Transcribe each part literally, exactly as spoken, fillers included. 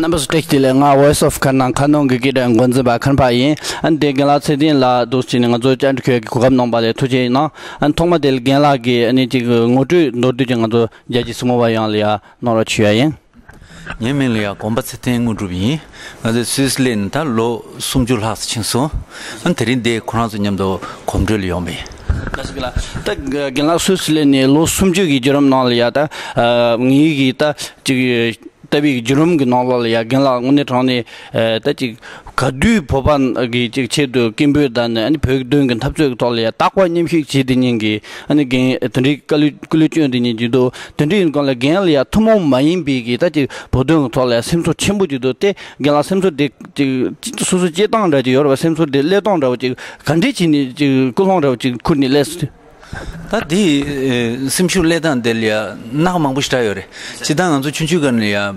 རྣམ་པ་ཚོ་བཀྲ་ཤིས་བདེ་ལེགས། ང་Voice of Karnal་ཁ་ནང་གི་སྐད་སྒྲ་འགོ་འཛིན་པ་མཁན་པ་ཡིན། ཨ་ནི་དེ་རྒན་ལགས་ཚེ་བརྟན་ལགས་འདུག་སེ་བྱས་ནས་ང་ཚོ་བཅར་འདྲི་ཞུ་ཡག་གི་གོ་སྐབས་གནང་པ་ལ་ཐུགས་རྗེ་གནང་། ཨ་ནི་ཐོག་མ་དེ་ལ་རྒན་ལགས་ཀྱིས་ཨ་ནི་ཅིག་ངོ་སྤྲོད་མདོར་བསྡུས་ཀྱིས་ང་ཚོ་རྒྱལ་སྤྱིའི་སྲིང་མོ་བ་ཡང་ལ་ཡ་གནང་རོགས་ཞུ་ཡ་ཡིན། ངའི་མིང་ལ་ཡ་དགོན་པ་ཚེ་བརྟན་དངོས་གྲུབ་ཡིན། ང་ཚོ་སུད་སི་སླེབས་ནས་ད་ལོ་སུམ་ཅུ་ལྷག་ཙམ་ཕྱིན་སོང་། ཨ་ནི་དེ་རིང་འདིར་ཁོ་རང་ཚོ་མཉམ་དུ་གོམ་བགྲོད་ལ་ཡོང་བ་ཡིན། ད་རྒན་ལགས་སུད་སི་སླེབས་ནས་ལོ་སུམ་ཅུ་གི་བརྒྱུད་རིམ་ནང་ལ་ཡ་ད་ངེད་ཀྱིས་ད་ཅིག་ལྟ་བའི་བརྒྱུད་རིམ་གྱི་ནང་ལོགས་ལ་ཡ་རྒན་ལགས་དངོས་གནས་དྲང་གནས་ད་ཅིག་ག་དུས་བོད་པ་གི་ཅིག་ཆེད་དུ་སྐད་འབོད་དང་ནི་ཨ་ནི་བོད་དོན་གྱི་འཐབ་རྩོད་ཀྱི་ཐོག་ལ་ཡ་རྟག་པར་མཉམ་ཞུགས་བྱེད་དེ་ཉིན་གྱི་ཨ་ནི་རྒན་དེ་འདྲའི་བཀའ་སློབ་བཀའ་སློབ་སྐྱོན་དེ་ཉིན་གྱི་འདུག་དེ་འདྲ་ཡིན་གང་ལ་རྒན་ལ་ཡ་ཐུན་མོང་མ་ཡིན་པའི་གི་ད་ཅིག་བོད་དོན་གྱི་ཐོག་ལ་ཡ་སེམས་ཚོར་ཆེན་པོ་ཅིག་འདུག་དེ་རྒན་ལགས་སེམས་ཚོར་དེ་ཅིག་སོ་སོ་སྐྱེ་སྟངས་འདྲ་ཅིག་ཡོད་རེད་པ། སེམས་ཚོར་དེ་སླེབས་སྟངས་འདྲ་བ་ཅིག་ག་འདྲས་བྱས་ནས་ཅིག་ཀུན་སློང་འདྲ་བ་ཅིག་ཁུར་ནས་སླེབས་སོང་། ད་དེ་ཨེ་སེམས་ཤུགས་སླེབས་སྟངས་དེ་ལ་ཡ་སྣ་ཁ་མང་པོ་ཞེ་དྲག་ཡོད་རེད། སྤྱིར་བཏང་ང་ཚོ་ཆུང་ཆུང་སྒང་ནས་ཡ་ཨམ་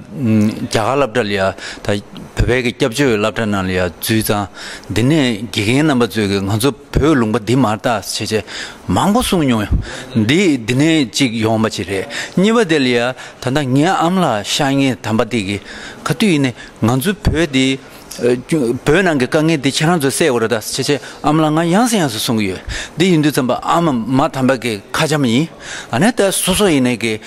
རྒྱ་གར་སློབ་གྲྭ་ལ་ཡ་ད་བོད་པའི་གི་སྐྱབས་བཅོལ་བའི་སློབ་གྲྭ་ནང་ལ་ཡ་འཛུལ་ཙང་། འདི་ནས་དགེ་རྒན་རྣམ་པ་ཚོས་གི་ང་ཚོ་བོད་ལུང་པ་འདི་མ་རེད་ད་ཟེར་བྱས་མང་པོ་གསུང་མྱོང་ཡོད། འདི་འདི་ནས་གཅིག་ཡོང་བ་ཅིག་རེད། གཉིས་པ་དེ་ལ་ཡ་ད་ལྟ་ངའི་ཨ་མ་ལགས་ཤི་ཡས་དམ་པ་དེ་གི་ག་དུས་ཡིན་ནའི་ང་ཚོའི་བོད་འདི་ཨ་བོད་ནང་གི་དཀའ་ངལ་འདི་ཁྱེད་རང་ཚོས་སེལ་དགོས་རེད་ད་ཟེར་བྱས་ཨ་མ་ལགས་ང་ཡང་སེ་ཡང་སེ་གསུང་གི་ཡོད། འདི་ཡིན་དུས་ཙམ་པ་ཨ་མ་མ་དམ་པ་གི་ཁ་འཆམ་ཡིན། ཨ་ནི་ད་སོ་སོ་ཡིན་ནའི་གི་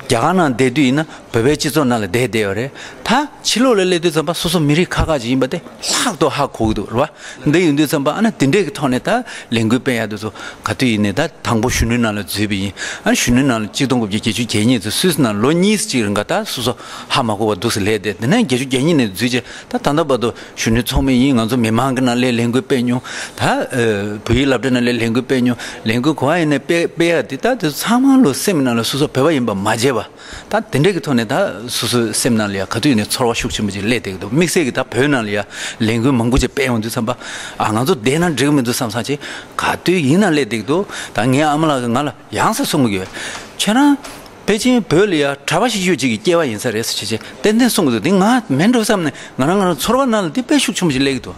རྒྱ་གར་ནང་བསྡད་དུས་ཡིན་ན་བོད་པའི་སྤྱི་ཚོགས་ནང་ལ་བསྡད་བསྡད་ཡོད་རེད། ད་ཕྱི་ལོགས་ལ་སླེབས་དུས་ཙམ་པ་སོ་སོ་མི་རིགས་ཁག་ཁག་ཅིག་ཡིན་པ་དེ་ལྷག་ཏུ་ཧ་གོ་གི་འདུག་རེད་བ། འདི་ཡིན་དུས་ཙམ་པ་ཨ་ནི་དེ་འདྲས་ཀྱི་ཐོག་ནས་ད་ལས་འགུལ་སྤེལ་ཡག་དེ་ཚོ་ག་དུས་ཡིན་ནའི་ད་དང་པོ་གཞོན་ནུའི་ནང་ལ་འཛུལ་བ་ཡིན། ཨ་ནི་གཞོན་ནུའི་ནང་ལ་གཅིག་སྟོང་དགུ་བརྒྱ་བརྒྱད་ཅུ་གྱ་གཉིས་ཚོ་སུད་སི་ནང་ལོ་གཉིས་ཅིག་རིང་ག་ད་སོ་སོ་ཧ་མ་གོ་བ་འདུག་སེ་སླེབས་ཏེ། དེ་ནས་བརྒྱད་ཅུ་གྱ་གཉིས་ནས་འཛུལ་བྱས་ད་ད་ལྟ་བར་དུ་གཞོན་ནུ་ཚོགས་མི་ཡིན། ང་ཚོ་མི་མང་གི་ནང་སླེབས་ལས་འགུལ་སྤེལ་མྱོང་། ད་ཨ་བོད་ཡིག་སློབ་གྲྭ་ནང་སླེབས་ལས་འགུལ་སྤེལ་མྱོང་། ལས་འགུལ་ག་པར་ཡིན་ནའི་སྤེལ་སྤེལ་ཡག་དེ་ད་དེ་ཚང་མ་ལོ་སེམས་ནང་ལ་སོ་སོ་བོད་པ་ཡིན་པ་མ་བརྗེད་པ། ད་དེ་འདྲས་ཀྱི་ཐོག་ནས་ད་སོ་སོའི་སེམས་ནང་ལ་ཡ་ག་དུས་ཡིན་ནའི་ཚོར་བ་ཤུགས་ཆེན་པོ་ཅིག་སླེབས་བསྡད་ཀྱི་འདུག་དམིགས་བསལ་གྱི་ད་བོད་ནང་ལ་ཡ་ལས་འགུལ་མང་པོ་ཅིག་སྤེལ་ཡོང་དུས་ཙམ་པ་ཨ་ང་ཚོ་བསྡད་ན་འགྲིག་གི་མི་འདུག་བསམ་བསམ་ཅིག་ག་དུས་ཡིན་ན་སླེབས་བསྡད་ཀྱི་འདུག་ད་ངའི་ཨ་མ་ལགས་ཀྱིས་ང་ལ་ཡང་སེ་གསུང་གི་ཡོད། ཁྱེད་རང་ཕལ་ཆེར་བོད་ལ་ཡ་གྲྭ་པ་ཤིག་ཤོས་ཅིག་གི་སྐྱེ་བ་ཡིན་ས་རེད་ཟེར་བྱས་བྱས་ཏན་ཏན་གསུང་གི་འདུག་དེ་ང་མིན་འགྲོ་བསམ་ནས་ང་རང་ང་རང་ཚོར་བ་ནང་ལ་དེ་དཔེ་ཤུགས་ཆེན་པོ་ཞིག་སླེབས་ཀྱི་འདུག་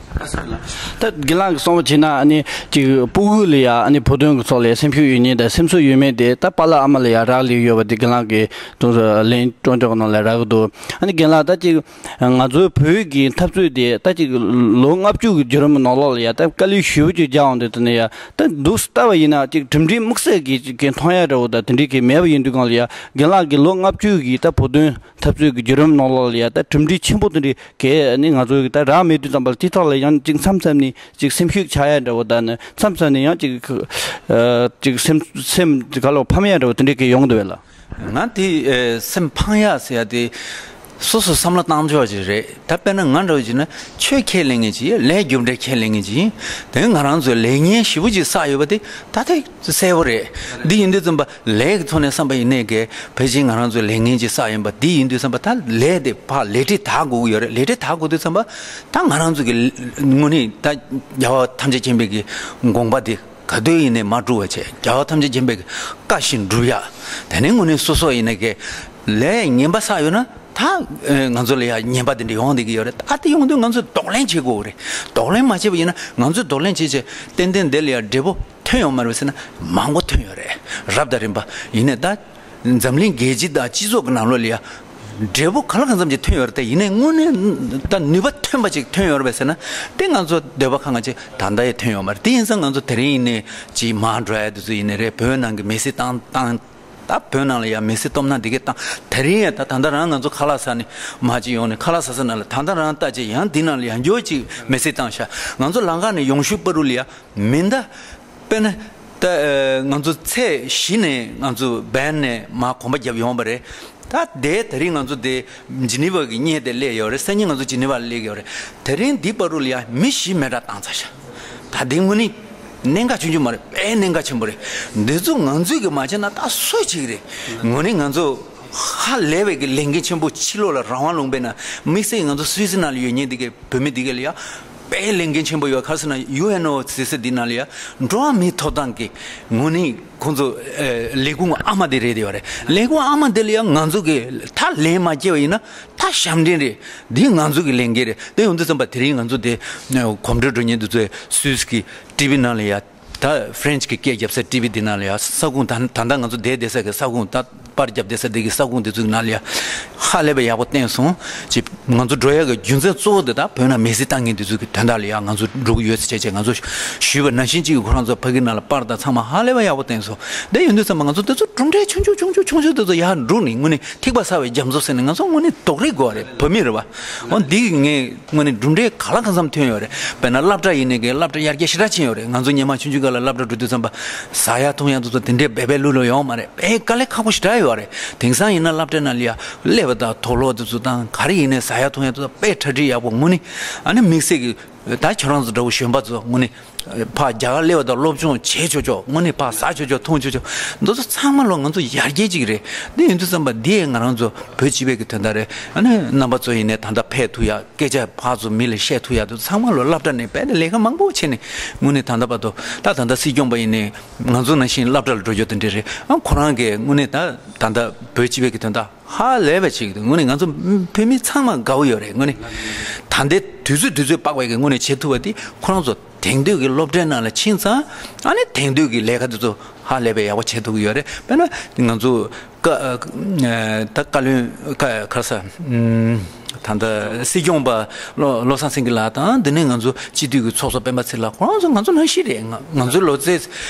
ད་རྒན་ལགས་ཀྱིས་གསུངས་པ་བྱས་ན་ཨ་ནི་ཅིག་ཕྲུ་གུ་ལ་ཡ་ཨ་ནི་བོད་དོན་གྱི་ཐོག་ལ་ཡ་སེམས་ཤུགས་ཡོད་མཁན་དང་སེམས་ཚོར་ཡོད་མཁན་དེ་ད་པཱ་ལགས་ཨ་མ་ལ་ཡ་རག་ལས་ཡོད་པ་དེ་རྒན་ལགས་ཀྱིས་དུང་སོ་ལན་སྤྲོ་འཇོག་ནང་ལ་རག་གི་འདུག་ཨ་ནི་རྒན་ལགས་ད་ཅིག་ང་ཚོའི་བོད་ཀྱི་འཐབ་རྩོད་དེ་ད་ཅིག་ལོ་ལྔ་བཅུ་གི་བརྒྱུད་རིམ་ནང་ལོགས་ལ་ཡ་ད་དཀའ་ལས་ཞེ་པོ་ཅིག་རྒྱག་འོང་དུས་དེ་ནས་ཡ་ད་འདུག་སེ་ལྟ་བ་ཡིན་ན་ཅིག་གྲུབ་འབྲས་དམིགས་བསལ་གྱི་ཅིག་གི་མཐོང་ཡ་འདྲ་བོ་དང་དེ་འདྲའི་གི་མེད་པ་ཡིན་དུས་གང་ལ་ཡ་རྒན་ལགས་ཀྱིས་ལོ་ལྔ་བཅུ་གི་ད་བོད་དོན་འཐབ་རྩོད་ཀྱི་བརྒྱུད་རིམ་ནང་ལོགས་ལ་ཡ་ད་གྲུབ་འབྲས་ཆེན་པོ་དེ་འདྲའི་གལ་ནི་ང་ཚོ་གི་ད་རག་མེད་དུས་ཙམ་པ་ལ་དེ་ཐོག་ལ་ཡང་ཅིག་མཚམས་མཚམས་ནས་ཅིག་སེམས་ཤུགས་ཆག་ཡ་འདྲ་བོ་དང་ནི་མཚམས་མཚམས་ནས་ཡང་ཅིག་ཨ་ཅིག་སེམས་སེམས་ག་ལོ་ཕམ་ཡ་འདྲ་བོ་དེ་འདྲའི་གི་ཡོང་འདུག་བས་ལ། ང་དེ་ཨེ་སེམས་ཕངས་ཡ་ཟེར་ཡ་དེ་སོ་སོ་བསམ་བློ་བཏང་ཕྱོགས་ཅིག་རེད། ད་དཔེར་ན་ང་འདྲ་བོ་ཅིག་ན་ཆོས་ཁས་ལེན་མཁན་ཅིག་ཡིན། ལས་རྒྱུ་འབྲས་ཁས་ལེན་མཁན་ཅིག་ཡིན། དེ་ང་རང་ཚོས་ལས་ངན་ཞེ་པོ་ཅིག་བསགས་ཡོད་པ་དེ་ད་ཐེག་གསལ་པོ་རེད། འདི་ཡིན་དུས་ཙམ་པ་ལས་ཀྱི་ཐོག་ནས་བསམ་པ་ཡིན་ནའི་གི་ཕལ་ཆེར་ང་རང་ཚོས་ལས་ངན་ཅིག་བསགས་ཡིན་པ་འདི་ཡིན་དུས་ཙམ་པ་ད་ལས་དེ་ཕར་ལས་འབྲས་དག་དགོས་ཀྱི་ཡོད་རེད། ལས་འབྲས་དག་དགོས་དུས་ཙམ་པ་ད་ང་རང་ཚོ་གི་དངོས་གནས་ད་རྒྱལ་བ་ཐམས་ཅད་མཁྱེན་པའི་གི་དགོངས་པ་དེ་ག་དུས་ཡིན་ནའི་མ་བསྒྲུབས་པ་བྱས། རྒྱལ་བ་ཐམས་ཅད་མཁྱེན་པའི་གི་བཀའ་བཞིན་སྒྲུབ་ཡ། དེ་ནས་དངོས་གནས་སོ་སོ་ཡིན་ནའི་གི་ལས་ངན་པ་བསགས་ཡོད་ན་ད་ཨེ་ང་ཚོ་ལ་ཡ་ངན་པ་དེ་འདྲ་ཡོང་བསྡད་ཀྱི་ཡོད་རེད། ད་དེ་ཡོང་དུས་ང་ཚོས་གདོང་ལེན་བྱེད་དགོས་རེད། གདོང་ལེན་མ་བྱས་པ་ཡིན་ན་ང་ཚོས་གདོང་ལེན་བྱས་བྱས་ཏན་ཏན་དེ་ལ་ཡ་འབྲས་བུ་ཐོན་ཡོང་མ་རེད་ཟེར་ན་མང་པོ་ཐོན་ཡོད་རེད། རབ་དང་རིམ་པ་ཡིན་ནའི་ད་འཛམ་གླིང་རྒྱལ་སྤྱི་དང་སྤྱི་ཚོགས་ཀྱི་ནང་ལོགས་ལ་ཡ་འབྲས་བུ་གང་ལ་གང་འཚམ་ཅིག་ཐོན་ཡོད་རེད། དེ་ཡིན་ནའི་དངོས་གནས་ད་ནུས་པ་ཐོན་པ་ཅིག་ཐོན་ཡོད་རེད་པས་ཟེར་ན་དེ་ང་ཚོ་འདོད་པ་ཁ་ང་ཅིག་ད་ལྟ་ཡང་ཐོན་ཡོད་མ་རེད། དེ་ཡིན་ཙང་ང་ཚོ་དེ་རིང་ཡིན་ནའི་ཅིག་མར་འགྲོ་ཡ་དེ་ཚོ་ཡིན་ནའི་རེད། བོད་ནང་གི་མི་སེར་བཏང་བཏང་ད་བོད་ནང་ལ་ཡ་མི་སེར་སྟོབས་ན་འདི་གས་བཏང་དེ་རིང་ཡ་ད་ད་ལྟ་རང་ང་ཚོ་ཁ་ལག་ཟ་ནས་མར་ཅིག་ཡོང་ནས་ཁ་ལག་ཟ་ས་ནང་ལ་ད་ལྟ་རང་ལྟ་ཅིག་ཡང་འདི་ནང་ལ་ཡང་འགྱོ་ཅིག་མི་སེར་བཏང་ཤག་ང་ཚོ་ལམ་ཁ་ནས་ཡོང་ཤུལ་བར་དུ་ལ་ཡ། མི་འདའ། དཔེར་ན། ད་ཨ་ང་ཚོ་ཚེས་བཞི་ནས་ང་ཚོ་བྷན་ནས་མར་གོམ་པ་བརྒྱབ་ཡོང་བ་རེད། ད་དེ་དེ་རིང་ང་ཚོ་དེ་ཇི་ནི་ཝ་གི་གནས་དེ་སླེབས་ཡོད་རེད། སང་ཉིན་ང་ཚོ་ཇི་ནི་ཝ་ལ་སླེབས་ཡོད་རེད། དེ་རིང་འདི་བར་དུ་ལ་ཡ་མི་བཞི་མེ་སྲེག་བཏང་ཚར་ཤག་ད་དེ་དངོས་གནས་གནད་འགག་ཆུང་ཆུང་མ་རེད། དཔེ་གནད་འགག་ཆེན་པོ་རེད། འདི་ཚོ་ང་ཚོས་གི་མ་བྱས་ན་ད་སུས་བྱེད་གི་རེད། དངོས་གནས་ང་ཚོ་ཧ་ལས་པའི་གི་ལས་འགན་ཆེན་པོ་ཕྱི་ལོགས་ལ་རང་དབང་ལུང་པའི་ནང་དམིགས་བསལ་ང་ཚོ་སུད་སི་ནང་ལ་ཡོད་མཁན་འདི་གི་བོད་མི་འདི་ག་ལ་ཡ་དཔེ་ལས་འགན་ཆེན་པོ་ཡོད། ག་རེ་ཟེར་ན་ཡུ་ཨེན་ཨོ་ཟེར་ས་འདི་ནང་ལ་ཡ་འགྲོ་བ་མིའི་ཐོབ་ཐང་གི་ངོས་ནས་ཁོང་ཚོ་ཨེ་ལས་ཁུངས་ཨ་མ་དེ་རེད་དེ་ཡོད་རེད། ལས་ཁུངས་ཨ་མ་དེ་ལ་ཡ་ང་ཚོ་གི་ད་ལན་མ་སྐྱེལ་བ་ཡིན་ན་ད་ཞབས་འདྲེན་རེད། འདི་ང་ཚོ་གི་ལས་འགན་རེད། དེ་ཡོང་དུས་ཙམ་པ་དེ་རིང་ང་ཚོ་དེ་གོམ་བགྲོད་འགྲོ་མཁན་དེ་ཚོས་སུད་སི་གི་ཊི་ཝི་ནང་ལ་ཡ་ད་ཧྥ་རན་སི་གི་སྐད་རྒྱབ་ས་ཊི་ཝི་འདི་ནང་ལ་ཡ་ས་ཁོངས་ད་ད་ལྟ་ང་ཚོ་བསྡད་བསྡད་ས་གི་ས་ཁོངས་ད། པར་རྒྱབ་བསྡད་ས་དེ་གི་ས་ཁོངས་དེ་ཚོ་གི་ནང་ལ་ཡ་ཧ་ལས་པའི་ཡག་པོ་བསྟན་སོང་། ཅིག་ང་ཚོ་འགྲོ་ཡག་གི་རྒྱུ་མཚན་གཙོ་བོ་དེ་དག་བོད་ནང་མི་སེར་བཏང་མཁན་དེ་ཚོ་གི་དོན་དག་ལ་ཡ་ང་ཚོ་འགྲོ་གི་ཡོད་ཟེར་བྱས་བྱས་ང་ཚོ་ཞུས་པ་ནང་བཞིན་ཅིག་ཁོ་རང་ཚོ་ཕ་གི་ནང་ལ་པར་དང་ཚང་མ་ཧ་ལས་པ་ཡག་པོ་བསྟན་སོང་། དེ་ཡིན་དུས་ཙམ་པ་ང་ཚོ་དེ་ཚོ་གྲུབ་འབྲས་ཆུང་ཆུང་ཆུང་ཆུང་ཆུང་ཆུང་དེ་ཚོ་ཡར་འགྲོ་ནས་དངོས་གནས་ཐིགས་པ་ཟ་བའི་རྒྱ་མཚོ་ཟེར་ནས་ང་ཚོ་དངོས་གནས་རྡོག་རེག་དགོས་པ་རེད། བོད་མི་རེད་བ། འོ་འདི་གི་ངས་དངོས་གནས་གྲུབ་འབྲས་ག་ལ་གང་འཚམ་ཐོན་ཡོད་རེད། དཔེར་ན་སློབ་གྲྭ་ཡིན་ནའི་གི་སློབ་གྲྭ་ཡར་རྒྱས་ཞེ་དྲག་ཕྱིན་ཡོད་རེད། ང་ཚོ་སྔོན་མ་ཆུང་ཆུང་སྒང་ལ་སློབ་གྲྭ་འགྲོ་དུས་ཙམ་པ་ཟ་ཡག་འཐུང་ཡག་དེ་ཚོ་དེ་འདྲའི་སྦས་སྦས་ལུག་ལུག་ཡོད་མ་རེད། དཔེ་དཀའ་ལས་ཁག་པོ་ཞེ་དྲག་ཡོད་རེད། དེང་སང་ཡིན་ན་སློབ་གྲྭའི་ནང་ལ་ཡ་ཀླད་པ་དང་དུག་ལོག་དེ་ཚོ་དང་ག་རེ་ཡིན་ནའི་ཟ་ཡག་འཐུང་ཡག་དེ་ཚོ་དཔེ་གྲ་སྒྲིག་ཡག་པོ་དངོས་གནས། ཨ་ནི་དམིགས་བསལ་གི་ད་ཁྱོད་རང་ཚོ་འདྲ་བོ་གཞོན་པ་ཚོ་དངོས་གནས་ཕར་རྒྱ་གར་སླེབས་པ་དང་སློབ་སྦྱོང་བྱེད་ཆོག་ཆོག་དངོས་གནས་ཕར་ཟ་ཆོག་ཆོག་འཐུང་ཆོག་ཆོག་འདི་ཚོ་ཚང་མ་ལོ་ང་ཚོ་ཡར་རྒྱས་ཅིག་རེད། འདི་ཡིན་དུས་ཙམ་པ་འདི་ཡས་ང་རང་ཚོ་བོད་སྤྱི་པའི་གི་དོན་དག་རེད། ཨ་ནི་རྣམ་པ་ཚོ་ཡིན་ནའི་ད་ལྟ་ཕེབས་ཐུབ་ཡག་སྐད་ཆ་ཕར་ཚུར་མི་ལ་བཤད་ཐུབ་ཡག་དེ་ཚང་མ་ལོ་སློབ་གྲྭ་ནས་རྦད་དེ་ལས་ཀ་མང་པོ་བྱས་ནས་དངོས་གནས་ད་ལྟ་བར་དུ་ད་ད་ལྟ་སྲིད་སྐྱོང་པ་ཡིན་ནའི་ང་ཚོ་ནང་བཞིན་སློབ་གྲྭ་ལ་འགྲོ་རྒྱུ་དེ་འདྲས་རེད། ཨ་ཁོ་རང་གིས་དངོས་གནས་ད་ད་ལྟ་བོད་སྤྱི་པའི་གི་དོན་དག་ཧ་ལས་པ་ཅིག་འདུག་དངོས་གནས་ང་ཚོ་བོད་མི་ཚང་མ་དགའ་བོ་ཡོད་རེད། དངོས་གནས་ད་ལྟའི་དུས་ཚོད་དུས་ཚོད་དཔག་པའི་གི་དངོས་གནས་བྱེད་ཐུབ་པ་དེ་ཁོ་རང་ཚོ་དེང་དུས་ཀྱི་སློབ་གྲྭའི་ནང་ལ་ཕྱིན་ཙང་ཨ་ནི་དེང་དུས་ཀྱི་ལས་ཀ་དེ་ཚོ་ཧ་ལས་པའི་ཡག་པོ་བྱེད་ཐུབ་ཀྱི་ཡོད་རེད། དཔེར་ན་ང་ཚོ་ཀ་ད་བཀའ་བློན་ཀ་ག་རེ་ཟེར་ད་ལྟ་སྲིད་སྐྱོང་པ་བློ་བློ་བཟང་སེང་གེ་ལགས་དང་དེ་ནས་ང་ཚོ་སྤྱི་འཐུས་ཀྱི་ཚོགས་གཙོ་སྤེན་པ་ཚེ་ལགས་ཁོ་རང་ཚོ་ང་ཚོ་ནང་བཞིན་རེད། ང་ང་ཚོའི་ལོ་ཚད་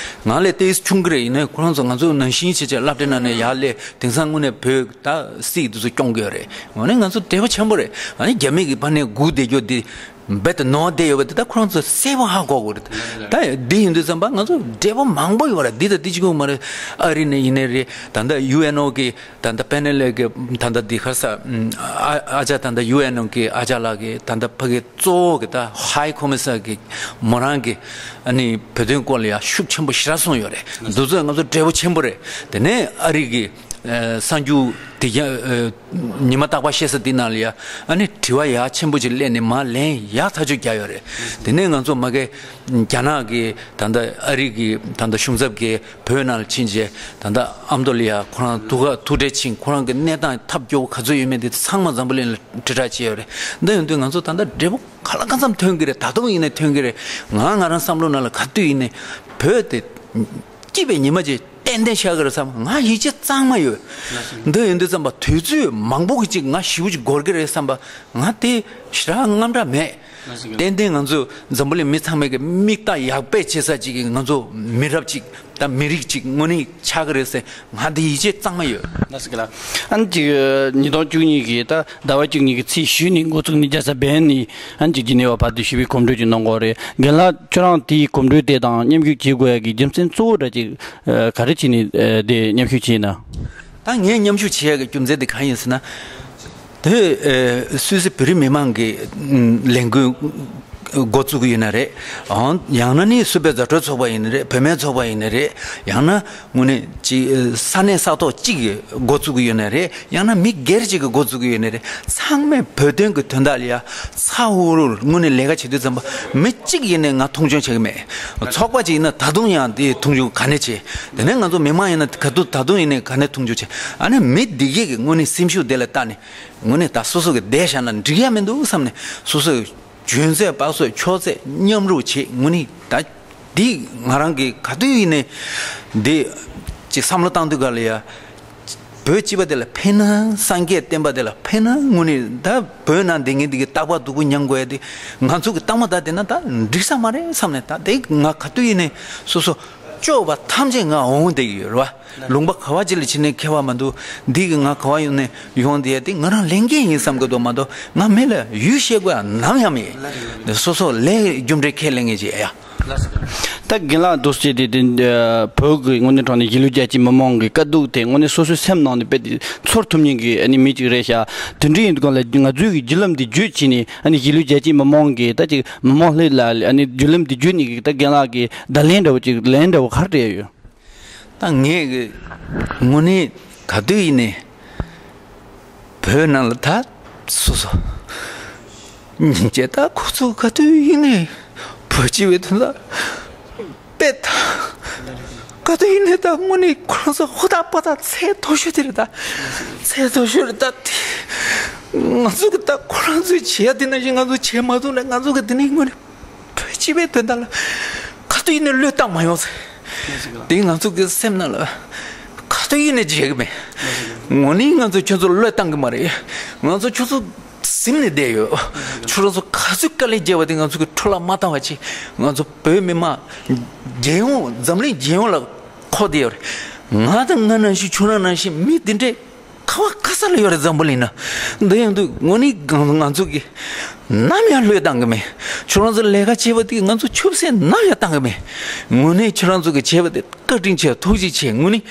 ང་ལས་ཏོག་ཙམ་ཆུང་གི་རེད། ཡིན་ནའི་ཁོ་རང་ཚོ་ང་ཚོ་ནང་བཞིན་བྱས་བྱས་སློབ་གྲྭའི་ནང་ནས་ཡར་སླེབས་དེང་སང་དངོས་གནས་བོད་ད་སྲིད་དེ་ཚོ་སྐྱོང་གི་ཡོད་རེད། འོ་ན་ང་ཚོ་འབྲས་བུ་ཆེན་པོ་རེད། ཨ་ནི་རྒྱ་མི་གི་ཕར་ནས་སྒུག་བསྡད་རྒྱུ་དེ་རྦད་དེ་ནོར་བསྡད་ཡོད་པ་དེ་ད་ཁོ་རང་ཚོ་གསལ་པོ་ཧ་གོ་དགོས་རེད། ད་འདི་ཡིན་དུས་ཙམ་པ་ང་ཚོ་འབྲས་བུ་མང་པོ་ཡོད་རེད། འདི་དང་འདི་གཅིག་པོ་མ་རེད། ཨ་རི་ནས་ཡིན་ནའི་རེད། ད་ལྟ་ཡུ་ཨེན་ཨོ་གི་ད་ལྟ་པེ་ནེ་ལི་གི་ད་ལྟ་འདི་ག་རེ་ཟེར་ཨ་ཨ་ཅག་ད་ལྟ་ཡུ་ཨེན་ཨོ་གི་ཨ་ཅག་ལགས་ཀྱི་ད་ལྟ་ཕ་གི་གཙོ་བོ་གི་ད་ཧའི་ཁོ་མི་སར་གི་མོ་རང་གི་ཨ་ནི་བོད་དོན་སྐོར་ལ་ཡ་ཤུགས་ཆེན་པོ་ཞེ་དྲག་གསུངས་ཡོད་རེད། འདི་ཚོ་ང་ཚོ་འབྲས་བུ་ཆེན་པོ་རེད། དེ་ནས་ཨ་རི་གི་ཨ་གསར་འགྱུར་དེ་ཡ་ཨ་ཉི་མ་རྟག་པར་བཤད་ས་དེ་ནང་ལ་ཡ་ཨ་ནི་དྲི་བ་ཡག་ཆེན་པོ་ཅིག་སླེབས་ནས་མར་ལན་ཡག་ཐག་ཆོད་རྒྱག་ཡོད་རེད། དེ་ནས་ང་ཚོ་མ་གི་རྒྱ་ནག་གི་ད་ལྟ་ཨ་རི་གི་ད་ལྟ་གཞུང་ཚབ་ཀྱིས་བོད་ནང་ལ་ཕྱིན་རྗེས་ད་ལྟ་ཨ་མདོ་ལ་ཡ་ཁོ་རང་ཐུག་ཐུག་འཕྲད་ཕྱིན། ཁོ་རང་གི་གནས་སྟངས་ཐབས་སྐྱོ་བོ་ག་ཚོད་ཡོད་མེད་དེ་ཚང་མ་འཛམ་བུ་གླིང་ལ་དྲིལ་བསྒྲགས་བྱས་ཡོད་རེད། འདི་ཡིན་དུས་ང་ཚོ་ད་ལྟ་འབྲས་བུ་ག་ལ་གང་འཚམ་ཐོན་གྱི་རེད། ད་དུང་ཡིན་ནའི་ཐོན་གྱི་རེད། ང་ང་རང་བསམ་བློ་ནང་ལ་ག་དུས་ཡིན་ནའི་བོད་དེ་སྐྱིད་པའི་ཉི་མ་ཅིག་ཏན་ཏན་ཤར་གྱི་རེད་བསམ། ང་ཡིད་ཆེས་གཙང་མ་ཡོད། འདི་ཡིན་དུས་ཙམ་པ་དུས་ཚོད་མང་པོ་གི་ཅིག་ང་ཞེ་པོ་ཅིག་འགོར་གྱི་རེད་བསམ་པ་ང་དེ་ཞེ་དྲག་དངངས་སྐྲག་མེད། ཏན་ཏན་ང་ཚོ་འཛམ་བུ་གླིང་མི་ཚང་མས་ཀྱི་མིག་ལྟ་ཡག་པོ་བྱེད་ས་ཅིག་གི་ང་ཚོ་མི་རབས་ཅིག་དང་མི་རིགས་ཅིག་དངོས་གནས་ཆགས་ཀྱི་རེད་ཟེར་ང་དེ་ཡིད་ཆེས་གཙང་མ་ཡོད། ལགས་སོ། ལགས། ཨ་ནི་ཅིག་ཉིས་སྟོང་བཅུ་གཉིས་ཀྱི་ད་ཟླ་བ་བཅུ་གཉིས་ཀྱི་ཚེས་བཞི་ནས་འགོ་བཙུགས་ནས་རྒྱལ་ས་བྷན་ནས་ཨ་ནི་ཅིག་ཇི་ནི་ཝ་བར་དུ་ཞི་བའི་གོམ་བགྲོད་ཅིག་གནང་གི་ཡོད་རེད། རྒན་ལགས་ཁྱོད་རང་དེའི་གོམ་བགྲོད་དེ་དང་མཉམ་ཞུགས་བྱེད་དགོས་ཡ་གི་རྒྱུ་མཚན་གཙོ་བོ་འདྲ་ཅིག་ག་རེ་བྱས་ནས་དེ་མཉམ་ཞུགས་བྱས་ན། ད་ངས་མཉམ་ཞུགས་བྱེད་ཡ་གི་རྒྱུ་མཚན་དེ་གང་ཡིན་ཟེར་ན། དེ་ཨེ་སུད་སི་བོད་རིགས་མི་མང་གི་ཨམ་ལས་འགུལ་འགོ་བཙུགས་ཀྱི་ཡོད་ན་རེད། ཨང་ཡང་ན་ནི་སུད་པའི་མཛའ་གྲོགས་ཚོགས་པ་ཡིན་ན་རེད། བུད་མེད་ཚོགས་པ་ཡིན་ན་རེད། ཡང་ན་དངོས་གནས་ཅིག་ས་གནས་ས་ཐོག་གཅིག་གིས་འགོ་བཙུགས་ཀྱི་ཡོད་ན་རེད། ཡང་ན་མི་སྒེར་གཅིག་གིས་འགོ་བཙུགས་ཀྱི་ཡོད་ན་རེད། ཚང་མས་བོད་དོན་གྱི་དོན་དག་ལ་ཡ་ཚ་འུར་འུར་དངོས་གནས་ལས་ཀ་བྱེད་དུས་ཙམ་པ་མི་གཅིག་ཡིན་ནའི་ང་མཐོང་ཆུང་བྱེད་ཀྱི་མེད། ཚོགས་པ་གཅིག་ཡིན་ན་ད་དུང་ཡང་དེ་མཐོང་ཆུང་ག་ནས་བྱེད། དེ་ནས་ང་ཚོ་མི་མང་ཡིན་ན་ག་དུས་ད་དུང་ཡིན་ནའི་ག་ནས་མཐོང་ཆུང་བྱེད། ཨ་ནི་མི་འདི་གས་ཀྱི་དངོས་གནས་སེམས་ཤུགས་དེ་ལ་བལྟས་ནས་དངོས་གནས་ད་སོ་སོ་གི་བསྡད་བཞག་ན་འགྲིག་ཡ་མི་འདུག་བསམ་ནས་སོ་སོའི་གྱོན་ཚད་པགས་ཚོད་ཁྱོག་ཚད་མཉམ་རུབ་བྱེད། དངོས་གནས་ད་འདི་ང་རང་གིས་ག་དུས་ཡིན་ནའི་འདི་ཅིག་བསམ་བློ་བཏང་དུས་ག་ལ་ཡ། བོད་སྤྱི་པ་དེ་ལ་ཕན་ན། སངས་རྒྱས་བསྟན་པ་དེ་ལ་ཕན་ན། དངོས་གནས་ད་བོད་ནང་བསྡད་མཁན་དེ་གི་རྟག་པར་སྡུག་པོ་མྱང་དགོས་ཡ་དེ་ང་ཚོ་གི་རྟགས་མ་ད་དེ་ན་ད་འགྲིག་ས་མ་རེད་བསམ་ནས། ད་དེ་ང་ག་དུས་ཡིན་ནའི་སོ་སོ་སྐྱོ་བ་ཐམས་ཅད་ང་འོང་བསྡད་ཀྱི་ཡོད་རེད་བ། ལུང་པ་ག་བ་ཅིག་ལ་ཕྱིན་ནའི་ཁྱད་པར་མི་འདུག་འདི་གི་ང་ག་བ་ཡོང་ནས་ཡོང་བསྡད་ཡ་དེ་ང་རང་ལས་འགན་ཡིན་བསམ་གི་འདུག་མ་གཏོགས་ང་མི་ལ་ཡུལ་བཤད་དགོས་ཡ་ནམ་ཡང་མེད། སོ་སོ་ལས་རྒྱུ་འབྲས་ཁས་ལེན་མཁན་ཅིག་ཡ། ད་རྒན་ལགས་འདུག་སེ་དེ་དེ་བོད་ཀྱི་དངོས་གནས་དྲང་གནས་གཞིས་ལུས་རྒྱ་ཆེ་མི་མང་གི་དཀའ་སྡུག་དེ་དངོས་གནས་སོ་སོའི་སེམས་ནང་དུ་དཔེ་དེ་ཚོར་ཐུབ་མཁན་གྱི་ཨ་ནི་མི་གཅིག་རེད་ཤག་དེ་འདྲ་ཡིན་དུས་གང་ལ་ང་ཚོའི་གི་བརྒྱུད་ལམ་འདི་བརྒྱུད་བྱས་ནས་ཨ་ནི་གཞིས་ལུས་རྒྱ་ཆེ་མི་མང་གི་ད་ཅིག་མི་མང་ལྷན་ལ་ཨ་ནི་བརྒྱུད་ལམ་འདི་བརྒྱུད་ནས་གི་ད་རྒན་ལགས་ཀྱི་བརྡ་ལན་འདྲ་བོ་ཅིག་ལན་འདྲ་བོ་ག་རེ་སྤྲད་ཡོད། ད་ངས་གི་དངོས་གནས་ག་དུས་ཡིན་ནའི་བོད་ནང་ལ་ད་སོ་སོ་སྙིང་རྗེ། ད་ཁོ་ཚོ་ག་དུས་ཡིན་ནའི་བོད་སྤྱི་པའི་དོན་དག་དཔེ་ད་ག་དུས་ཡིན་ནའི་ད་དངོས་གནས་ཁོ་རང་ཚོ་ཧུར་ཐག་པ་ད་ཚད་མཐོ་ཤོས་དེ་རེད། ད་ཚད་མཐོ་ཤོས་རེད། ད་དེ་ང་ཚོ་གི་ད་ཁོ་རང་ཚོས་བྱེད་ཡ་དེ་ནང་བཞིན་ང་ཚོ་བྱེད་མ་ཐུབ་ན་ང་ཚོ་གི་དེ་ནས་དངོས་གནས་བོད་སྤྱི་པའི་དོན་དག་ལ་ག་དུས་ཡིན་ནའི་བློས་བཏང་མ་ཡོང་ཟེར། དེ་ང་ཚོ་གི་སེམས་ནང་ལ་ག་དུས་ཡིན་ནའི་བརྗེད་གི་མེད། དངོས་གནས་ང་ཚོ་ཁྱོད་ཚོ་བློས་བཏང་གི་མ་རེད། ང་ཚོ་ཁྱོད་ཚོ་ཟིན་ནས་བསྡད་ཡོད། ཁྱོད་རང་ཚོ་ག་ཚོད་དཀའ་ལས་བརྒྱབ་པ་དེ་ང་ཚོ་གི་འཕྲོ་བརླག་མ་བཏང་བ་ཅིག་ང་ཚོ་བོད་མི་མང་རྒྱལ་ཡོངས་འཛམ་གླིང་རྒྱལ་ཡོངས་ལ་འཁོར་བསྡད་ཡོད་རེད། ང་དང་ང་ནང་བཞིན་ཁྱོད་རང་ནང་བཞིན་མི་དེ་འདྲས་ག་བ་ག་ས་ལ་ཡོད་རེད། འཛམ་བུ་གླིང་ན། འདི་ཡིན་དུས་དངོས་གནས་ང་ང་ཚོ་གི་ནམ་ཡང་བློས་བཏང་གི་མེད། ཁྱོད་རང་ཚོ་ལས་ཀ་བྱས་པ་དེ་ང་ཚོ་ཆུད་ཟོས་ནམ་ཡང་བཏང་གི་མེད། དངོས་གནས་ཁྱོད་རང་ཚོ་གི་བྱས་པ་དེ་བཀའ་དྲིན་ཆེ། ཐུགས་རྗེ་ཆེ། དངོས་གནས་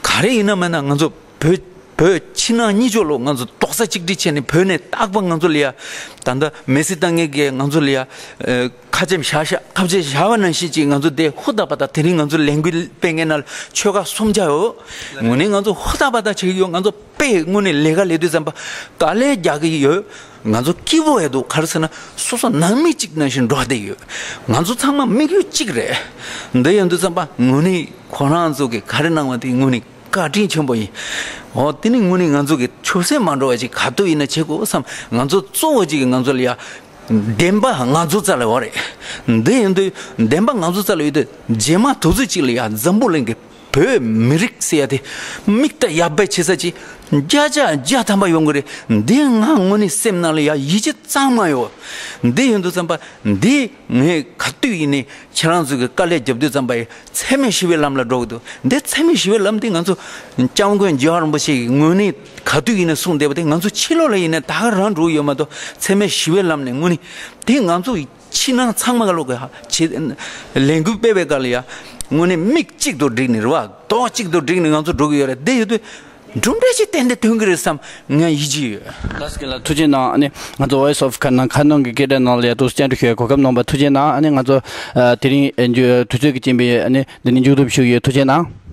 ག་རེ་ཡིན་ན་མིན་ན་ང་ཚོ་བོད་བོད་ཕྱི་ནང་གཉིས་ཕྱོགས་ལ་ང་ཚོ་རྡོག་རྩ་གཅིག་སྒྲིལ་བྱས་ནས་བོད་ནས་རྟག་པར་ང་ཚོ་ལ་ཡ་ད་ལྟ་མི་སེར་ལྟ་མཁན་གྱི་ང་ཚོ་ལ་ཡ་ཨ། ཁ་ཆེམས་བཞག་བཞག་ཁ་ཆེམས་བཞག་པ་ནང་བཞིན་ཅིག་ང་ཚོ་དེ་ཧུར་ཐག་པ་ཐག་དེ་རིང་ང་ཚོ་ལས་འགུལ་སྤེལ་མཁན་ནང་ཆོལ་ཁ་སུམ་བརྒྱ་ཡོད། དངོས་གནས་ང་ཚོ་ཧུར་ཐག་པ་ཐག་བྱེད་ཀྱི་ཡོད། ང་ཚོ་དཔེ་དངོས་གནས་ལས་ཀ་ལས་དུས་ཙམ་པ་དཀའ་ལས་རྒྱག་གི་ཡོད། ང་ཚོ་སྐྱིད་པོ་ཡོད་འདུག་ག་རེ་ཟེར་ན་སོ་སོ་ནང་མི་གཅིག་ནང་བཞིན་འགྲོ་བསྡད་ཡོད། ང་ཚོ་ཚང་མ་དམིགས་ཡུལ་གཅིག་རེད། འདི་ཡོད་དུས་ཙམ་པ་དངོས་གནས་ཁོ་རང་ཚོ་གི་ག་རེ་གནང་བ་དེ་དངོས་གནས་བཀའ་དྲིན་ཆེན་པོ་ཡིན། འོ་དེ་ནི་དངོས་གནས་ང་ཚོ་གི་ཆུད་ཟོས་མ་འགྲོ་བ་ཅིག་ག་དུས་ཡིན་ན་བྱེད་དགོས་བསམ། ང་ཚོ་གཙོ་བོ་གཅིག་གི་ང་ཚོ་ལ་ཡ་བདེན་པ་ང་ཚོ་རྩ་ལ་ཡོད་རེད། འདི་ཡིན་དུས་བདེན་པ་ང་ཚོ་རྩ་ལ་ཡོད་དུས་རྗེས་མ་དུས་ཚོད་ཅིག་ལ་ཡ་འཛམ་བུ་གླིང་གི་བོད་མི་རིགས་ཟེར་ཡ་དེ་མིག་ལྟ་ཡག་པོ་བྱེད་ས་ཅིག་བརྒྱ་ཆ་བརྒྱ་ཐམ་པ་ཡོང་གི་རེད། འདི་ང་དངོས་གནས་སེམས་ནང་ལ་ཡ་ཡིད་ཆེས་གཙང་མ་ཡོད། འདི་ཡིན་དུས་ཙམ་པ་འདི་ངས་ག་དུས་ཡིན་ནའི་ཁྱེད་རང་ཚོ་གི་དཀའ་ལས་རྒྱབ་དུས་ཙམ་པ་ཡི་འཚེ་མེད་ཞི་བའི་ལམ་ལ་འགྲོ་གི་འདུག་འདི་འཚེ་མེད་ཞི་བའི་ལམ་འདི་ང་ཚོ་སྐྱབས་མགོན་རྒྱལ་བ་རིན་པོ་ཆེ་གིས་དངོས་གནས་ག་དུས་ཡིན་ན་གསུངས་བསྡད་པ་དེ་ང་ཚོ་ཕྱི་ལོགས་ལ་ཡིན་ན་ད་ག་རང་འགྲོ་གི་ཡོད་མ་གཏོགས། འཚེ་མེད་ཞི་བའི་ལམ་ནས་དངོས་གནས་དེ་ང་ཚོ་ཕྱི་ནང་ཚང་མ་ག་ལོག་གི་ཧ་བྱེད་ལས་འགུལ་སྤེལ་བའི་སྐབས་ལ་ཡ་དངོས་གནས་མིག་གཅིག་ཏུ་བསྒྲིལ་ནས་རེད་བ། རྡོག་གཅིག་ཏུ་བསྒྲིལ་ནས་ང་ཚོ་འགྲོ་གི་ཡོད་རེད། དེ་ཡོད་དུས་གྲུབ་འབྲས་ཅིག་ཏན་ཏན་ཐོན་གི་རེད་བསམ་ངས་ཡིད་ཆེས་ཡོད། ལགས་སོ་ལགས། ཐུགས་རྗེ་གནང་། ཨ་ནི་ང་ཚོ་Voice of Kannada ཁ་ནང་གི་སྐད་སྒྲ་ནང་ལ་ཡ་ཏོག་ཙམ་བཅར་འདྲི་ཞུ་བའི་གོ་སྐབས་གནང་བར་ཐུགས་རྗེ་གནང་། ཨ་ནི་ང་ཚོ་ཨ་དེ་རིང་ཨ་མཇུག་དུས་ཚོད་ཀྱི་རྐྱེན་པས་ཨ་ནི་འདི་ནས་མཇུག་སྡོམ་ཞུ་གི་ཡོད། ཐུགས་རྗེ་གནང་།